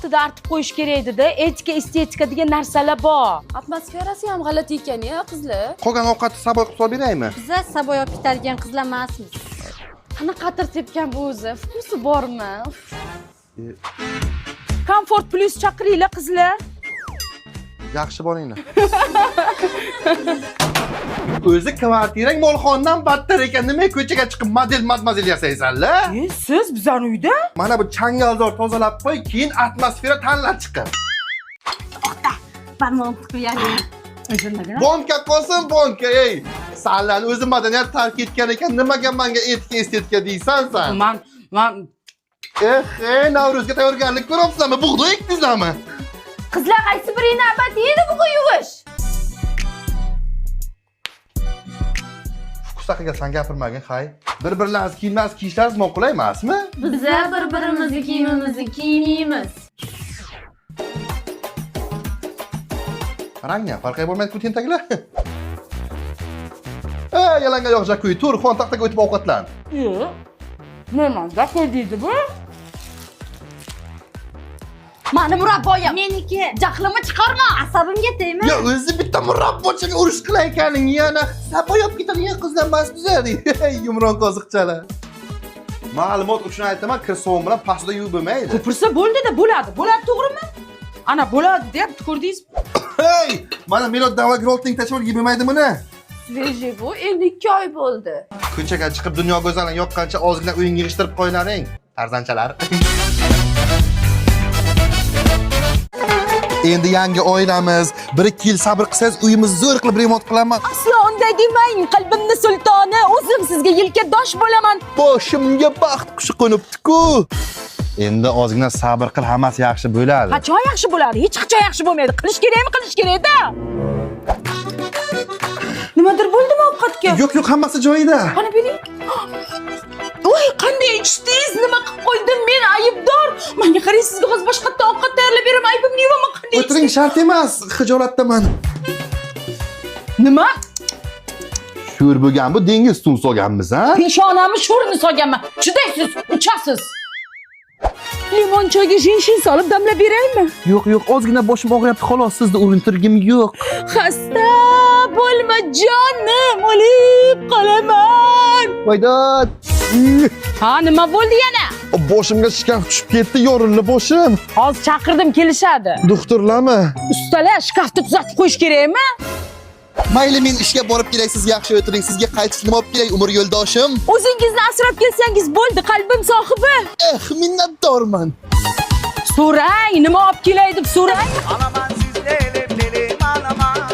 Artib qo'yish kerak edi-da. Etika, estetika degan narsalar bor. Atmosferasi ham g'alati ekan ya, qizlar. Qolgan ovqatni saboy qilib solib beraymi? Biza saboy olib ketadigan qizlar emasmiz. Qanaqa atir sepgan bu o'zi? Вкус i bormi? Komfort Plus chaqiringlar, qizlar. Yaxshi boringlar. O'zi kvartirang molxondan battar ekan. Nima ko'chaga chiqib model madmazel yasaysanlar? Siz bizani uyda? Mana bu changalzor tozalab qo'y, keyin atmosfera tanlab chiqib. Barmog'im tiqib yaring. Bonka qolsin, bonka, ey. Sanlarni o'zi madaniyat tark etgan ekan, nimaga menga etika estetika deysan san? Man Eh, ey, Navro'zga tayyorgarlik ko'ryapsizlarmi? Bug'doy ekdingizlarmi? Qizlar qaysi biringni abad yeydi bugun yuvish? Fokus haqida san gapirmagin, hay. Bir-birlaringiz kiyimlaringiz kiyishlaringiz ma'qul emasmi? Biza bir-birimizni kiyimimizni kiymaymiz. Rangni ham farqi bo'lmaydi bu tentaklar. Ey, yalangoyoq jakuy, tur, xon taxtaga o'tib ovqatlan. Yo'q. Nima zakul deydi bu? Mani murabboyim. Meniki. Jahlimni chiqarma. Asabimga tegma. Ya o'zi bitta murabbochaga urush qilayotganing yana saboy olib ketadigan qizlar emas bizlar. Yumron qoziqchalar. Ma'lumot uchun aytaman, kir sovun bilan pastda yuvib bo'lmaydi. Ko'pirsa bo'ldi-da, bo'ladi. Bo'ladi, to'g'rimi? Ana bo'ladi deyapti, ko'rdingiz? Hey, mana Milod Davlat Rolting tashvir yeb bo'lmaydi buni. Svejiy bu endi 2 oy bo'ldi. Ko'chaga chiqib dunyo go'zalini yoqqancha ozgina uyingni yig'ishtirib qo'ylaring, farzandchalar. Endi yangi oilamiz, 1-2 yil sabr qilsangiz uyimizni zo'r qilib remont qilaman. Aslo unday demang, qalbimni sultoni, o'zim sizga yelkadosh bo'laman. Boshimga baxt qushi qo'nibdi-ku. Endi ozgina sabr qil, hammasi yaxshi bo'ladi. Qachon yaxshi bo'ladi? Hech qachon yaxshi bo'lmaydi. Qilish kerakmi? Qilish kerak-da. Nimadir bo'ldimi ovqatga? Yo'q, yo'q, hammasi joyida. Qani bering. Voy, qanday ichdingiz? Nima qilib qo'ydim men aybdor? Menga qarang, sizga hozir boshqatdan ovqat tayyorlab beraman. Aybimni yuvaman qanday? O'tiring, shart emas, xijolatdaman. Nima? Sho'r bo'lgan bu dengiz suv solganmiz, ha? Peshonamni sho'rini solganman. Chidaysiz, uchasiz. Limon choyga jinshin solib damlab beraymi? Yo'q, yo'q, ozgina boshim og'riyapti xolos, sizni urintirgim yo'q. Xasta bo'lma jonim, o'lib qolaman. Voydod. Ha, nima bo'ldi yana? Boshimga shkaf tushib ketdi, yorildi boshim. Hozir chaqirdim, kelishadi. Doktorlarmi? Ustalar shkafni tuzatib qo'yish kerakmi? Mayli, men ishga borib kelay, siz yaxshi o'tiring. Sizga qaytish nima olib kelay, umr yo'ldoshim? O'zingizni asrab kelsangiz bo'ldi, qalbim sohibi. Eh, minnatdorman. So'rang, nima olib kelay deb so'rang.